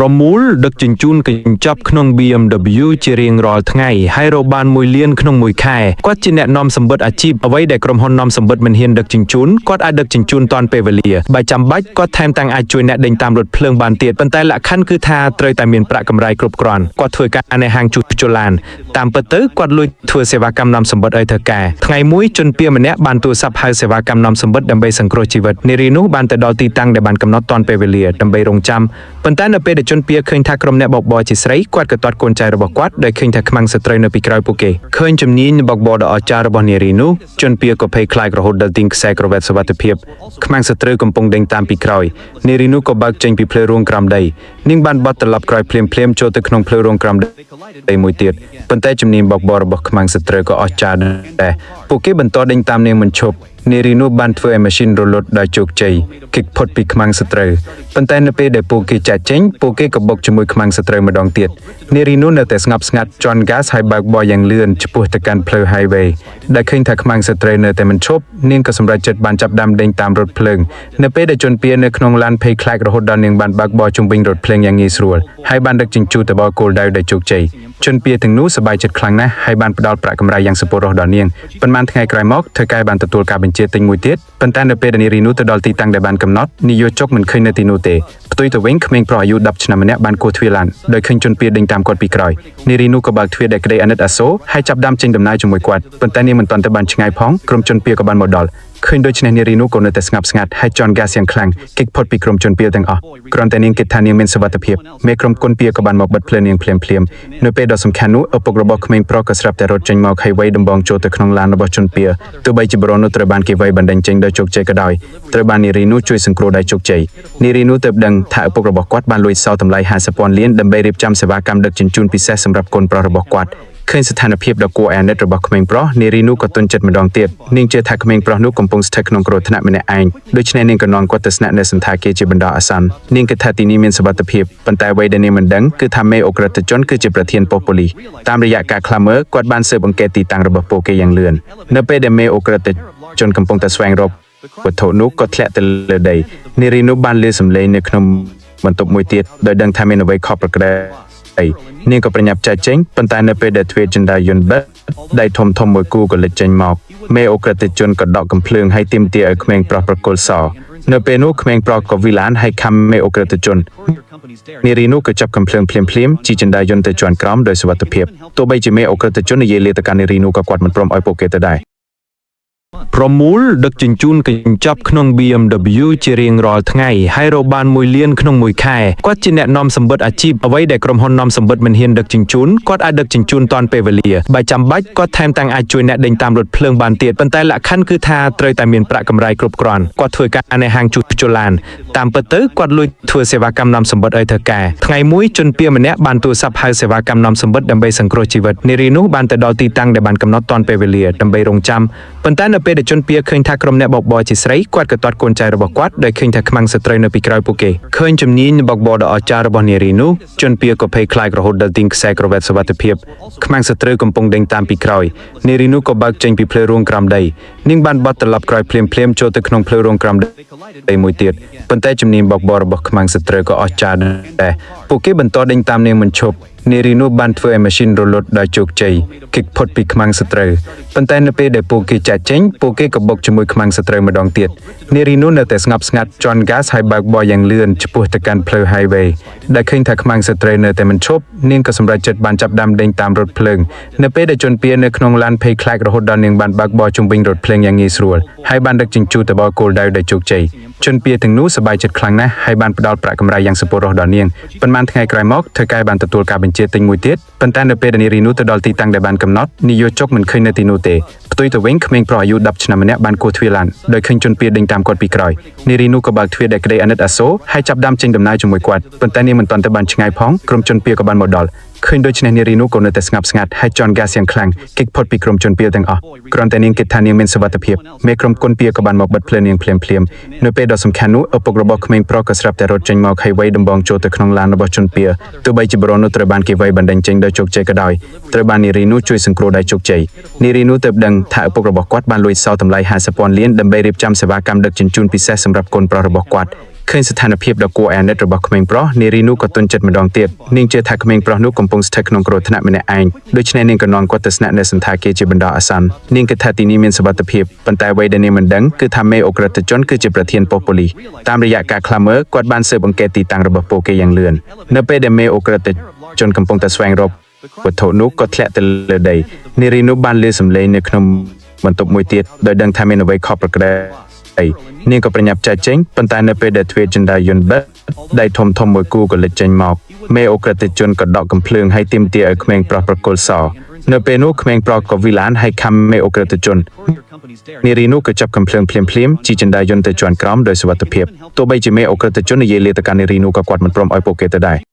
ប្រមូលដឹកជញ្ជូនកញ្ចប់ក្នុង BMW ជារៀងរាល់ថ្ងៃហើយរកបាន1លានក្នុងមួយខែគាត់ជាអ្នកនាំសម្បត្តិអាជីពអ្វីដែលក្រុមហ៊ុននាំសម្បត្តិមិនហ៊ានដឹកជញ្ជូនគាត់អាចដឹកជញ្ជូនទាន់ពេលវេលាបើចាំបាច់គាត់ថែមទាំងអាចជួយអ្នកដេញតាមរថភ្លើងបានទៀតប៉ុន្តែលក្ខខណ្ឌគឺថាត្រូវតែមានប្រាក់កម្រៃគ្រប់គ្រាន់គាត់ធ្វើការនៅហាងជួសជុលឡានតាមពិតទៅគាត់លួចធ្វើសេវាកម្មនាំសម្បត្តិឲ្យធ្វើការថ្ងៃមួយជនពៀម្នាក់បានទូរស័ព្ទហៅសេវាកម្មនាំសម្បត្តិដើម្បីសង្គ្រោះជីវិតនារីនោះបានទៅដល់ទីតាំងដែលបានកំណត់ទាន់ពេលវេលាដើម្បីរងចាំប៉ុន្តែនៅពេលដែលជនពៀឃើញថាក្រុមអ្នកបោកបោរជាស្រីគាត់ក៏ទាត់កូនចៅរបស់គាត់ដោយឃើញថាខ្មាំងសត្រូវនៅពីក្រោយពួកគេឃើញជំនាញបោកបោរដ៏អស្ចារ្យរបស់នារីនោះជនពៀក៏ភ័យខ្លាចរហូតដល់ទីងខ្សែក្រវ៉ាត់សុវត្ថិភាពខ្មាំងសត្រូវកំពុងដេញតាមពីក្រោយនារីនោះក៏បើកចេញពីផ្លូវរួងក្រោមដីនាងបានបត់ត្រឡប់ក្រោយភ្លាមៗចូលទៅក្នុងផ្លូវរួងក្រោមដីមួយទៀតប៉ុន្តែជំនាញបោកបោររបស់ខ្មាំងសត្រូវក៏អស្ចារ្យដែរពួកគេបន្តដេញតាមនាងមិនឈប់នារីនោះបានធ្វើឲ្យម៉ាស៊ីនរលត់ដោយជោគជ័យគេចផុតពីខ្មាំងសត្រូវប៉ុន្តែនៅពេលដែលពួកគេចាក់ចេញពួកគេក៏បុកជាមួយខ្មាំងសត្រូវម្ដងទៀតនារីនោះនៅតែស្ងប់ស្ងាត់ជន់ហ្គាសហើយបើកបរយ៉ាងលឿនឆ្ពោះទៅកាន់ផ្លូវ highway ដែលឃើញថាខ្មាំងសត្រូវនៅតែមិនឈប់នាងក៏សម្រេចចិត្តបានចាប់ផ្ដើមដេញតាមរថភ្លើងនៅពេលដែលជនពៀនៅក្នុងឡានភ័យខ្លាចរហូតដល់នាងបានបើកបរជុំវិញរថភ្លើងយ៉ាងងាយស្រួលហើយបានដឹកជញ្ជូនទៅដល់គោលដៅដោយជោគជ័យជនពៀទាំងនោះសប្បាយចិត្តខ្លាំងណាស់ហើយបានផ្ដល់ប្រាក់កម្រៃយ៉ាងសប្បុរសដល់នាងប៉ុន្មានថ្ងៃក្រោយមកថៅកែបានទទួលការបញ្ជាទិញមួយទៀតប៉ុន្តែនៅពេលដែលនារីនោះទៅដល់ទីតាំងដែលបានកំណត់នាយកចុកមិនឃើញនៅទីនោះទេផ្ទុយទៅវិញក្មេងប្រុសអាយុ10ឆ្នាំម្នាក់បានគោះទ្វារឡានដោយឃើញជនពៀដេញតាមគាត់ពីក្រោយនារីនោះក៏បើកទ្វារដោយក្តីអាណិតអាសូរហើយចាប់ផ្ដើមចេញដំណើរជាមួយគាត់ប៉ុន្តែនាងមិនទាន់ទៅបានឆ្ងាយផងក្រុមជនពៀក៏បានមកដល់ឃើញដូច្នេះនារីនោះក៏នៅតែស្ងប់ស្ងាត់ហើយជន់ហ្គាសយ៉ាងខ្លាំងគេចផុតពីក្រុមជនពៀទាំងអស់គ្រាន់តែនាងគិតថានាងមានសុវត្ថិភាពមេក្រុមគុនពៀក៏បានមកបិទភ្លើងនាងភ្លាមភ្លាមនៅពេលដ៏សំខាន់នោះឪពុករបស់ក្មេងប្រុសក៏ស្រាប់តែរត់ចេញមកហើយវៃដំបងចូលទៅក្នុងឡានរបស់ជនពៀទោះបីជាប្រុសនោះត្រូវបានគេវៃបណ្ដេញចេញដោយជោគជ័យក៏ដោយត្រូវបាននារីនោះជួយសង្គ្រោះដោយជោគជ័យនារីនោះទើបដឹងថាឪពុករបស់គាត់បានលួចសល់តម្លៃ50ពាន់លានដើម្បីរៀបចំសេវាកម្មដឹកជញ្ជូនពិសេសសម្រាប់កូនប្រុសរបស់គាត់ឃើញស្ថានភាពដ៏គួរឲ្យអាណិតរបស់ក្មេងប្រុសនារីនោះក៏ទន់ចិត្តម្ដងទៀតនាងជឿថាក្មេងប្រុសនោះកំពុងស្ថិតក្នុងគ្រោះថ្នាក់ម្នាក់ឯងដូច្នេះនាងក៏នាំគាត់ទៅស្នាក់នៅសណ្ឋាគារជាបណ្ដោះអាសន្ននាងគិតថាទីនេះមានសុវត្ថិភាពប៉ុន្តែអ្វីដែលនាងមិនដឹងគឺថាមេឧក្រិដ្ឋជនគឺជាប្រធានប៉ុស្តិ៍ប៉ូលីសតាមរយៈការខ្លាំមើគាត់បានស៊ើបអង្កេតទីតាំងរបស់ពួកគេយ៉ាងលឿននៅពេលដែលមេឧក្រិដ្ឋជនកំពុងតែស្វែងរកវត្ថុនោះក៏ធ្លាក់ទៅលើដីនារីនោះបានលឺសំឡេងនៅក្នុងបន្ទប់មួយទៀតដោយដឹងថាមានអ្វីខុសប្រក្រតីនាងក៏ប្រញាប់ចាកចេញប៉ុន្តែនៅពេលដែលទ្វារជណ្ដើរយន្តបិទដៃធំធំមួយគូក៏លេចចេញមកមេឧក្រិដ្ឋជនក៏ដកកំភ្លើងហើយទាមទារឲ្យក្មេងប្រុសប្រគល់សោនៅពេលនោះក្មេងប្រុសក៏វិឡានហើយខំមេឧក្រិដ្ឋជននារីនោះក៏ចាប់កំភ្លើងភ្លាមៗជីជណ្ដើរយន្តទៅជាន់ក្រោមដោយសុវត្ថិភាពទោះបីជាមេឧក្រិដ្ឋជននិយាយលាទៅកាន់នារីនោះក៏គាត់មិនព្រមឲ្យពួកគេទៅដែរប្រមូលដឹកជញ្ជូនកញ្ចប់ក្នុង BMW ជារៀងរាល់ថ្ងៃហើយរកបាន1លានក្នុងមួយខែគាត់ជាអ្នកនាំសម្បត្តិអាជីពអ្វីដែលក្រុមហ៊ុននាំសម្បត្តិមិនហ៊ានដឹកជញ្ជូនគាត់អាចដឹកជញ្ជូនទាន់ពេលវេលាបើចាំបាច់គាត់ថែមទាំងអាចជួយអ្នកដេញតាមរថភ្លើងបានទៀតប៉ុន្តែលក្ខខណ្ឌគឺថាត្រូវតែមានប្រាក់កម្រៃគ្រប់គ្រាន់គាត់ធ្វើការនៅហាងជួសជុលឡានតាមពិតទៅគាត់លួចធ្វើសេវាកម្មនាំសម្បត្តិឲ្យធ្វើការថ្ងៃមួយជនពៀម្នាក់បានទូរស័ព្ទហៅសេវាកម្មនាំសម្បត្តិដើម្បីសង្គ្រោះជីវិតនារីនោះបានទៅដល់ទីតាំងដែលបានកំណត់ទាន់ពេលវេលាដើម្បីរងចាំប៉ុន្តែនៅពេលដែលជនពៀឃើញថាក្រុមអ្នកបោកបោរជាស្រីគាត់ក៏ទាត់កូនចៅរបស់គាត់ដោយឃើញថាខ្មាំងសត្រូវនៅពីក្រោយពួកគេឃើញជំនាញបោកបោរដ៏អស្ចារ្យរបស់នារីនោះជនពៀក៏ភ័យខ្លាចរហូតដល់ទីងខ្សែក្រវ៉ាត់សុវត្ថិភាពខ្មាំងសត្រូវកំពុងដេញតាមពីក្រោយនារីនោះក៏បើកចេញពីផ្លូវរួងក្រោមដីនាងបានបត់ត្រឡប់ក្រោយភ្លាមៗចូលទៅក្នុងផ្លូវរួងក្រោមដីមួយទៀតប៉ុន្តែជំនាញបោកបោររបស់ខ្មាំងសត្រូវក៏អស្ចារ្យដែរពួកគេបន្តដេញតាមនាងមិនឈប់នារីនោះបានធ្វើឲ្យម៉ាស៊ីនរលត់ដោយជោគជ័យគេចផុតពីខ្មាំងសត្រូវប៉ុន្តែនៅពេលដែលពួកគេចាក់ចេញពួកគេក៏បុកជាមួយខ្មាំងសត្រូវម្ដងទៀតនារីនោះនៅតែស្ងប់ស្ងាត់ជន់ហ្គាសហើយបើកបរយ៉ាងលឿនឆ្ពោះទៅកាន់ផ្លូវ highway ដែលឃើញថាខ្មាំងសត្រូវនៅតែមិនឈប់នាងក៏សម្រេចចិត្តបានចាប់ផ្ដើមដេញតាមរថភ្លើងនៅពេលដែលជនពៀនៅក្នុងឡានភ័យខ្លាចរហូតដល់នាងបានបើកបរជុំវិញរថភ្លើងយ៉ាងងាយស្រួលហើយបានដឹកជញ្ជូនទៅដល់គោលដៅដោយជោគជ័យជនពៀទាំងនោះសប្បាយចិត្តខ្លាំងណាស់ហើយបានផ្ដល់ប្រាក់កម្រៃយ៉ាងសប្បុរសដល់នាងប៉ុន្មានថ្ងៃក្រោយមកថៅកែបានទទួលការបញ្ជាទិញមួយទៀតប៉ុន្តែនៅពេលដែលនារីនោះទៅដល់ទីតាំងដែលបានកំណត់នាយកចុកមិនឃើញនៅទីនោះទេផ្ទុយទៅវិញក្មេងប្រុសអាយុ10ឆ្នាំម្នាក់បានគោះទ្វារឡានដោយឃើញជនពៀដេញតាមគាត់ពីក្រោយនារីនោះក៏បើកទ្វារដោយក្តីអាណិតអាសូរហើយចាប់ផ្ដើមចេញដំណើរជាមួយគាត់ប៉ុន្តែនាងមិនទាន់ទៅបានឆ្ងាយផងក្រុមជនពៀក៏បានមកដល់ឃើញដូច្នេះនារីនោះក៏នៅតែស្ងប់ស្ងាត់ហើយជន់ហ្គាសយ៉ាងខ្លាំងគេចផុតពីក្រុមជនពៀទាំងអស់គ្រាន់តែនាងគិតថានាងមានសុវត្ថិភាពមេក្រុមគុនពៀក៏បានមកបិទភ្លើងនាងភ្លាមភ្លាមនៅពេលដ៏សំខាន់នោះឪពុករបស់ក្មេងប្រុសក៏ស្រាប់តែរត់ចេញមកហើយវៃដំបងចូលទៅក្នុងឡានរបស់ជនពៀទោះបីជាប្រុសនោះត្រូវបានគេវៃបណ្ដេញចេញដោយជោគជ័យក៏ដោយត្រូវបាននារីនោះជួយសង្គ្រោះដោយជោគជ័យនារីនោះទើបដឹងថាឪពុករបស់គាត់បានលួចសល់តម្លៃ50ពាន់លានដើម្បីរៀបចំសេវាកម្មដឹកជញ្ជូនពិសេសសម្រាប់កូនប្រុសរបស់គាត់ ឃើញស្ថានភាពដ៏គួរឲ្យអាណិតរបស់ក្មេងប្រុសនារីនោះក៏ទន់ចិត្តម្ដងទៀតនាងជឿថាក្មេងប្រុសនោះកំពុងស្ថិតក្នុងគ្រោះថ្នាក់ម្នាក់ឯងដូច្នេះនាងក៏នាំគាត់ទៅស្នាក់នៅសណ្ឋាគារជាបណ្ដោះអាសន្ននាងគិតថាទីនេះមានសុវត្ថិភាពប៉ុន្តែអ្វីដែលនាងមិនដឹងគឺថាមេឧក្រិដ្ឋជនគឺជាប្រធានប៉ុស្តិ៍ប៉ូលីសតាមរយៈការខ្លាំមើលគាត់បានស៊ើបអង្កេតទីតាំងរបស់ពួកគេយ៉ាងលឿននៅពេលដែលមេឧក្រិដ្ឋជនកំពុងតែស្វែងរកវត្ថុនោះក៏ធ្លាក់ទៅលើដីនារីនោះបានលឺសំឡេងនៅក្នុងបន្ទប់មួយទៀតដោយដឹងថាមានអ្វីខុសប្រក្រតីនាងក៏ប្រញាប់ចាកចេញប៉ុន្តែនៅពេលដែលទ្វារជណ្ដើរយន្តបិទដៃធំធំមួយគូក៏លេចចេញមកមេឧក្រិដ្ឋជនក៏ដកកំភ្លើងហើយទាមទារឲ្យក្មេងប្រុសប្រគល់សោនៅពេលនោះក្មេងប្រុសក៏វិឡានហើយខំមេឧក្រិដ្ឋជននារីនោះក៏ចាប់កំភ្លើងភ្លាមៗជីជណ្ដើរយន្តទៅជាន់ក្រោមដោយសុវត្ថិភាពទោះបីជាមេឧក្រិដ្ឋជននិយាយលាទៅកាន់នារីនោះក៏គាត់មិនព្រមឲ្យពួកគេទៅដែរ។